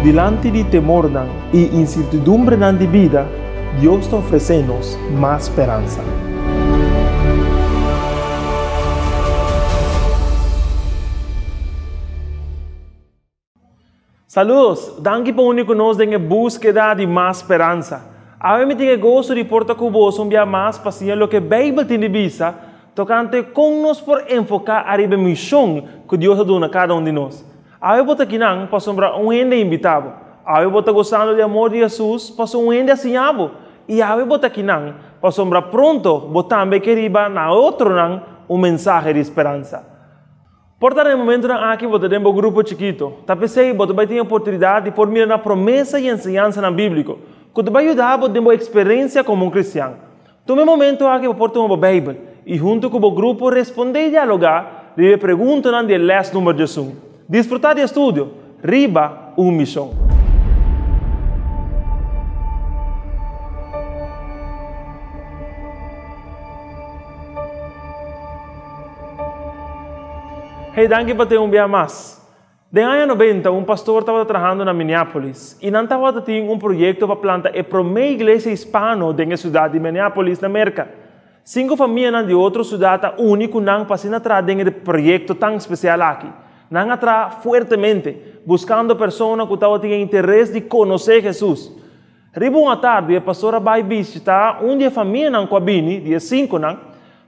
Dilanti di temornan i insertidumbrenan di bida, Dios ta ofresé nos mas speransa. Saludos! Danki pa uni ku nos den e búskeda di mas speransa. Awe mi tin e goso di por ta ku boso un bia mas pa siña loke Beibel tin di bisa tokante kon nos por enfoká ariba e mishon ku Dios a duna kada un di nos. Awe bo ta kinan pasobra un hende a invitá bo. Awe bo ta gosando di amor di Hesus pasobra un hende a siña bo. I awe bo ta kinan pasobra pronto bo tambe ke riba na otronan un mensahe di speransa. Por ta na e momentunan aki bo ta den bo grupo chikito. Ta p'esei bo ta bai tin e oportunidat di por mira na promesa i enseñansanan bíbliko ku ta bai yuda bo den bo eksperensia komo un kristian. Tuma e momentu aki pa por tuma bo Beibel i huntu ku bo grupo respondé i dialogá riba e preguntanan di e lès number diesun. Disfrutá di e studio Riba un Mishon. Hey, danki pa tin un bia mas. Den aña nobenta, un pastor tabata trahando na Minneapolis i nan tabata tin un proyekto pa planta e promé iglesia hispano den e siudat di Minneapolis na Merka. Sinku famianan di otro siudat a uni ku nan pa asina traha den e proyekto tan spesial aki. Nan a traha fuertemente, buskando persona ku tabatin e interes di konosé Hesus. Riba un atardi e pastor a bai bishitá un di e famianan ku a bini, di e sinkunan,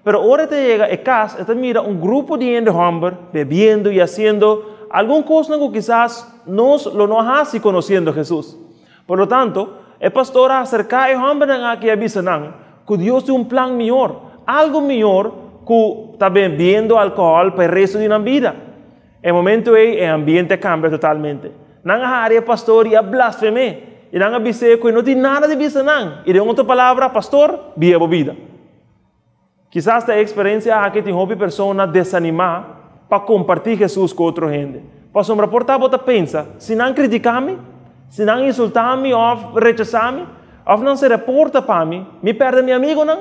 pero ora e ta yega e kas e ta mira un grupo di hende hòmber bebiendo i hasiendo algun kosnan ku kisas nos lo no a hasi konosiendo Hesus. Por lo tanto, e pastor a aserká e hòmbernan aki i a bisa nan ku Dios tin un plan mihor, algu mihor ku ta bebiendo alkohòl pa e restu di nan bida. E momento ei e ambiente a kambia totalmente. Nan a hari e pastor i a blasfem'é, i nan a bis'é ku e no tin nada di bisa nan, i den otro palabra, Pastor, bia bo bida. Kisas ta e eksperensia aki tin hopi persona desanimá pa kompartí Hesus ku otro hende. Pasobra por ta bo ta pensa, Si nan kritiká mi? Si nan insultá mi òf rechasá mi? Òf nan sera porta pa mi, mi pèrdè mi amigunan?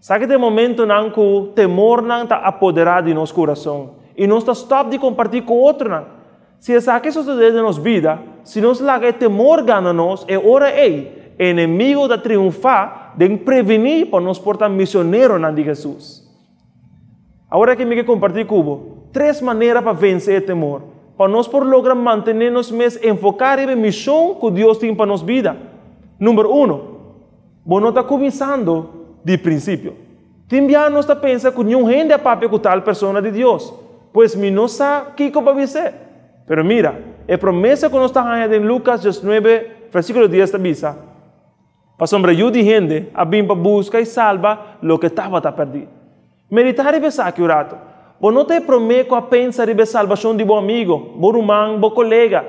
Sa ki ta e momentonan ku temornan ta apoderá di nos kurason i nos ta stòp di kompartí ku otronan? Si esaki sosodé den nos bida, si nos laga e temor gana nos, e ora ei e enemigu ta triunfá den prevení pa nos por ta misioneronan di Hesus. Awor aki mi ke kompartí ku bo tres manera pa vense e temor, pa nos por logra mantené nos mes enfoká riba e mishon ku Dios tin pa nos bida. Number uno, Bo no ta kuminsando di prinsipio. Tin bia nos ta pensa ku niun hende a papia ku tal persona di Dios, pues mi no sa kiko pa bis'é. Pero mira, e promesa ku nos ta haña den Lukas diesnuebe, versíkulo dies ta bisa, Pasobra Yu di hende a bin pa buska i salba loke tabata pèrdí. Meditá riba esaki un ratu. Bo no ta e promé ku a pensa riba e salbashon di bo amigo, bo ruman, bo kolega.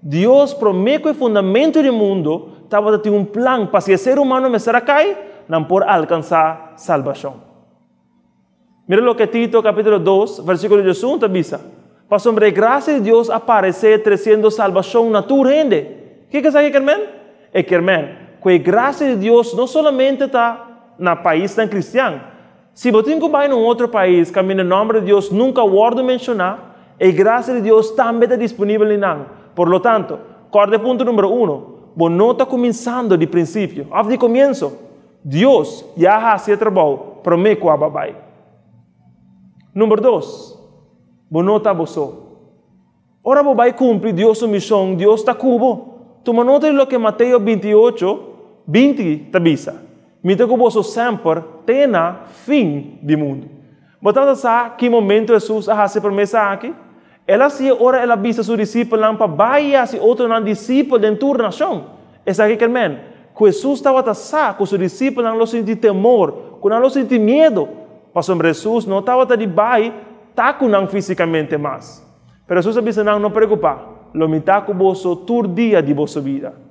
Dios, promé ku e fundamentu di mundu, tabata tin un plan pa si e ser humano mester a kai, nan por alkansá salbashon. Mira loke Tito kapítulo dos, versíkulo diesun ta bisa, Pasobra e grasia di Dios a paresé tresiendo salbashon na tur hende. Kiko esaki kier men? E kier men ku e grasia di Dios no solamente ta na paisnan kristian. Si bo tin ku bai na un otro pais kaminda e nòmber di Dios nunka wòrdu menshoná, e grasia di Dios tambe ta disponibel di nan. Por lo tanto, kòrda e punto number uno, bo no ta kuminsando di prinsipio òf di komienso. Dios ya a hasi e trabou promé ku abo a bai. Number dos, bo no ta bo so. Ora bo bai kumpli Dios su mishon, Dios ta ku bo. Tuma nota di loke Mateo 28, 20 ta bisa, Mi ta ku boso semper te na fin di mundu. Bo tabata sa ki momentu Hesus a hasi e promesa aki? El a hasié ora el a bisa su disipelnan pa bai i hasi otronan disipel den tur nashon. Esaki ker men ku Hesus tabata sa ku su disipelnan lo sinti temor, ku nan lo sinti miedu, pasobra Hesus no tabata di bai ta ku nan físikamente mas. Pero Hesus a bisa nan, No preokupá, lo mi ta ku boso tur dia di boso bida.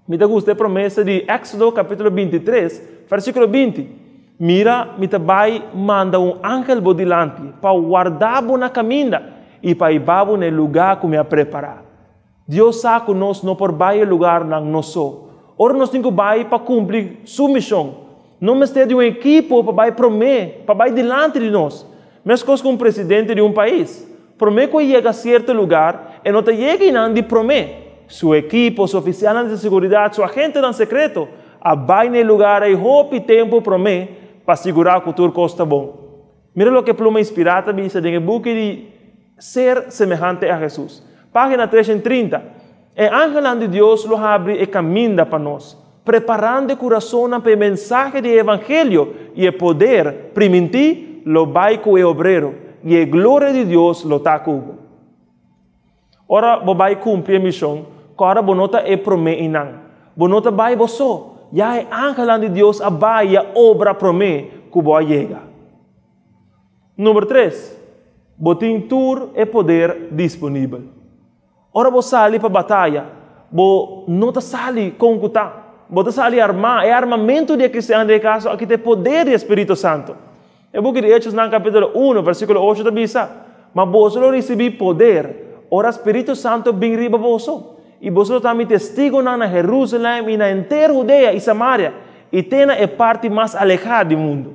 Mi ta gusta e promesa di Éksodo kapítulo 23, versíkulo 20, Mira, mi ta bai manda un angel bo dilanti pa warda bo na kaminda i pa hiba bo na e lugá ku mi a prepará. Dios sa ku nos no por bai e lugarnan nos so. Ora nos tin ku bai pa kumpli Su mishon, no mester di un ekipo pa bai promé, pa bai dilanti di nos. Meskos ku un presidente di un pais, promé ku e yega sierto lugar, e no ta yega einan di promé. su ekipo, su ofisialnan di seguridat, su agentenan sekreto a bai na e lugar ei hopi tempu promé pa sigurá ku tur kos ta bon. Mira loke pluma inspirá ta bisa den e buki di Ser Semehante a Hesus, página 330, E angelnan di Dios lo habri e kaminda pa nos, preparando e kurasonnan pa e mensahe di e evangelio i e poder primintí lo bai ku e obrero, i e gloria di Dios lo ta ku bo. Ora bo bai kumpli e mishon, kòrda bo no ta e promé einan. Bo no ta bai bo so, ya e angelnan di Dios a bai i a obra promé ku bo a yega. Number tres, bo tin tur e poder disponibel. Ora bo sali pa bataya, bo no ta sali kon ku ta. Bo ta sali armá. E armamentu di e kristian den e kaso aki ta e poder di e Spiritu Santu. E buki di Hechosnan kapítulo uno, versíkulo ocho ta bisa, Ma boso lo risibí poder ora Spiritu Santu bin riba boso, i boso lo ta mi testigunan na Herúsalèm i na henter Hudea i Samaria i te na e parti mas alehá di mundu.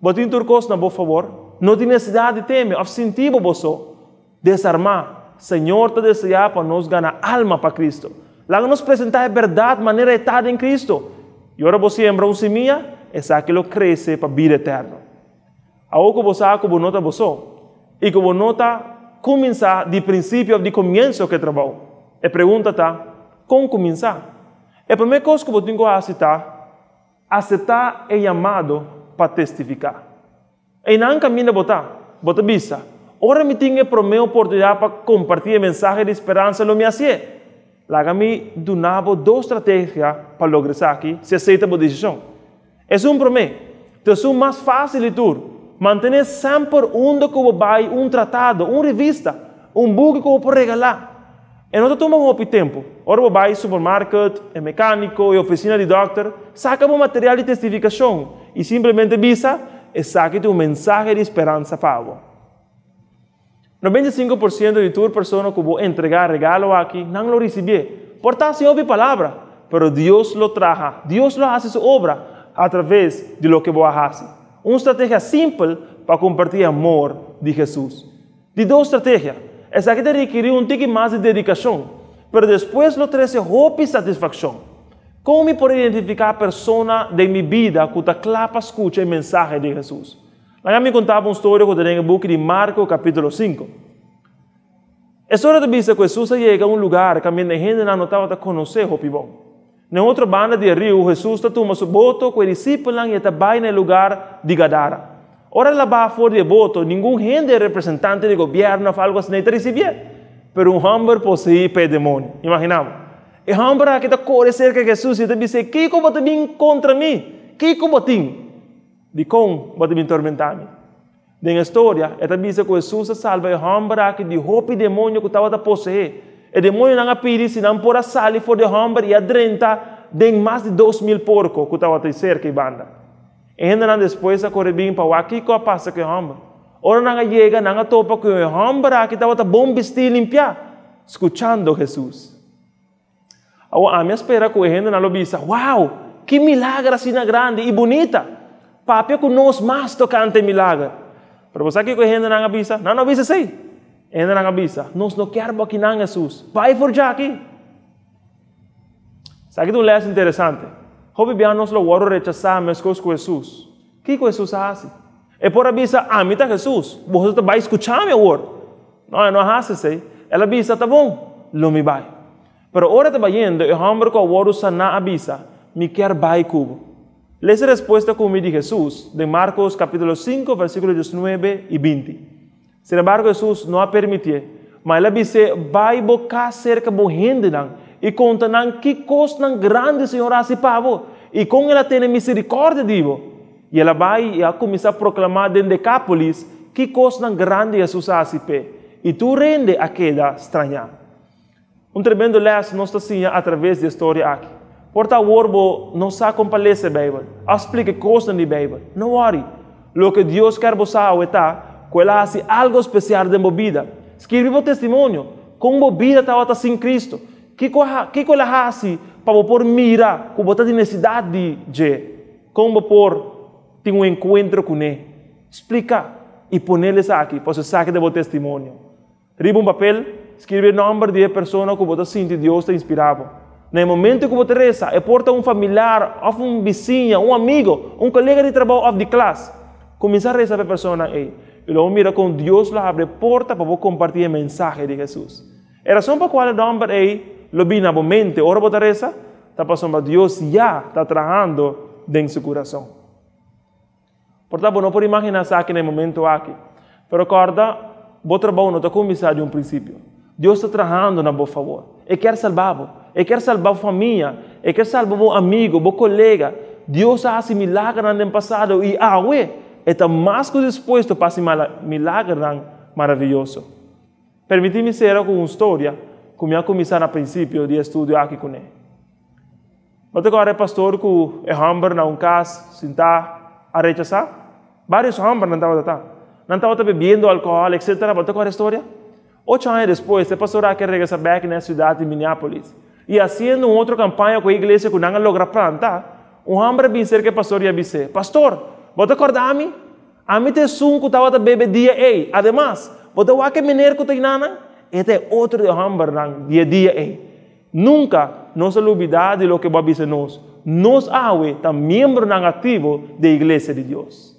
Bo tin tur kos na bo fabor. No tin nesesidat di teme òf sinti bo bo so. Desarmá. Señor ta deseá pa nos gana alma pa Cristo. Laga nos presentá e bèrdat manera e ta den Cristo. I ora bo siembra un simia, esaki lo krese pa bida eterno. Awor ku bo sa ku bo no ta bo so i ku bo no ta kuminsá di prinsipio òf di komienso ku e trabou, e pregunta ta, Kon kuminsá? E promé kos ku bo tin ku hasi ta aseptá e yamado pa testifiká. Einan kaminda bo ta, bo ta bisa, Ora mi tin e promé oportunidat pa kompartí e mensahe di speransa lo mi hasié. Laga mi duna bo dos strategia pa logra esaki si esei ta bo desishon. Esun promé, ta esun mas fásil di tur, mantené semper unda ku bo bai un tratado, un revista, un buki ku bo por regalá. E no ta tuma hopi tempu. Ora bo bai supermarket, e mekániko, e ofisina di dòkter, saka bo material di testifikashon i simplemente bisa, Esaki ta un mensahe di speransa pa bo. 95% di tur persona ku bo entregá regalo aki, nan lo risibié. Por ta sin hopi palabra, pero Dios lo traha, Dios lo hasi su obra atraves di loke bo a hasi. Un strategia simpel pa kompartí e amor di Hesus. Di dos strategia, esaki ta rekirí un tiki mas di dedikashon, pero despues lo trese hopi satisfakshon. Kon mi por identifiká persona den mi bida ku ta kla pa skucha e mensahe di Hesus? Laga mi konta bo un storia ku ta den e buki di Marko kapítulo sinku. E storia ta bisa ku Hesus a yega un lugar kaminda e hendenan no tabata konosé hopi bon. Na e otro banda di e riu, Hesus ta tuma su boto ku e disipelnan i e ta bai na e lugar di Gadara. Ora el a baha for di e boto, ningun hende, representante di gobièrnu òf algu asina, ta risibié. Pero un hòmber poseí pa e demonio. Imaginá bo! E hòmber aki ta kore serka Hesus i e ta bis'é, Kiko bo ta bin kontra mi? Kiko bo tin? Dikon bo ta bin tormentá mi? Den e storia, e ta bisa ku Hesus a salba e hòmber aki di hopi demonio ku tabata poseé. E demonionan a pidi si nan por a sali for di e hòmber i a drenta den mas di 2000 porko ku tabata serka i banda. E hendenan despues a kore bin pa wak kiko a pasa ku e hòmber. Ora nan a yega, nan a topa ku e hòmber aki tabata bon bistí i limpiá, skuchando Hesus. Awor ami a spera ku e hendenan lo bisa, Wow! Ki milager asina grandi i bunita! Papia ku nos mas tokante e milager. Pero bo sa kiko e hendenan a bisa? Nan no a bisa esei. E hendenan a bisa, Nos no kier bo akinan, Hesus. Bai for djaki! Esaki ta un lès interesante. Hopi bia nos lo wòrdu rechasá meskos ku Hesus. Kiko Hesus a hasi? E por a bisa, Ami ta Hesus. Boso ta bai skucha mi awor. No, e no a hasi esei. El a bisa, Ta bon, lo mi bai. Pero ora e ta bayendo, e hòmber ku a wòrdu saná a bisa, Mi kier bai ku bo. Lesa e respuesta ku mi di Hesus den Markos kapítulo sinku, versíkulo diesnuebe i binti. Sin embargo, Hesus no a permitié, ma el a bis'é, Bai bo kas serka bo hendenan i konta nan ki kosnan grandi Señor a hasi pa bo i kon el a tene miserikòrdia di bo. I el a bai i a kuminsá proklamá den Dekápolis ki kosnan grandi Hesus a hasi p'e, i tur hende a keda strañá. Un tremendo lès nos ta siña atraves di e storia aki. Por ta awor bo no sa kon pa lesa e Beibel òf splika e kosnan di Beibel. No wòri! Loke Dios kèr bo sa awe ta ku el a hasi algu spesial den bo bida. Skirbi bo testimonio, kon bo bida tabata sin Kristu. Kiko kiko el a hasi pa bo por mira ku bo ta di nesidat di dje? Kon bo por tin un enkuentro kuné? Splika i ponel esaki pasobra esaki ta bo testimonio. Riba un papel. Skirbi e nòmber di e persona ku bo ta sinti Dios ta inspirá bo. Na e momento ku bo ta resa, e por ta un familiar òf un bisiña, un amigo, un kolega di trabou òf di klas. Kuminsá resa pa e personanan ei, i lo bo mira kon Dios lo habri e porta pa bo kompartí e mensahe di Hesus. E rason pa kual e nòmber ei lo bini na bo mente ora bo ta resa, ta pasobra Dios ya ta trahando den su kurason. Por ta bo no por imaginá esaki na e momento aki, pero kòrda, bo trabou no ta kuminsá di un prinsipio. Dios ta trahando na bo fabor. E kier salba bo. E kier salba bo famia. E kier salba bo amigo, bo kolega. Dios a hasi milagernan den pasado i awe e ta mas ku dispuesto pa hasi milagernan maravioso. Permití mi sera ku un storia ku mi a kuminsá na prinsipio di e studio aki kuné. Bo ta kòrda e pastor ku e hòmber na un kas sintá a rechasá? Vários hòmber nan tabata ta. Nan tabata bebiendo alkohòl, etsetera. Bo ta kòrda e storia? Ocho aña despues, e pastor aki a regresá bèk na e siudat di Minneapolis. I hasiendo un otro kampaña ku e iglesia ku nan a logra planta, un hòmber a bin serka e pastor i a bis'é, Pastor, bo ta kòrda mi? Ami ta esun ku tabata bebe dia ei. Ademas, bo ta wak e mener ku ta inanan? E ta e otro di e hòmbernan di e dia ei. Nunka nos a lubidá di loke bo a bisa nos. Nos awe ta miembronan aktivo di e Iglesia di Dios.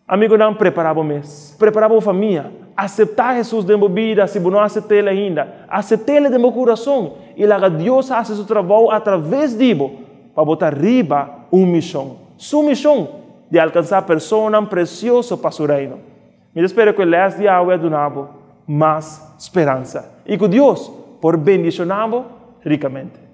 Amigunan, prepará bo mes. Prepará bo famia. Aseptá Hesus den bo bida si bo no a asept'El ainda. Asept'El den bo kurason i laga Dios hasi su trabou atraves di bo pa bo ta riba un mishon, Su mishon di alkansá personanan presioso pa Su Reino. Mi ta spera ku e lès di awe a duna bo mas speransa i ku Dios por bendishoná bo rikamente.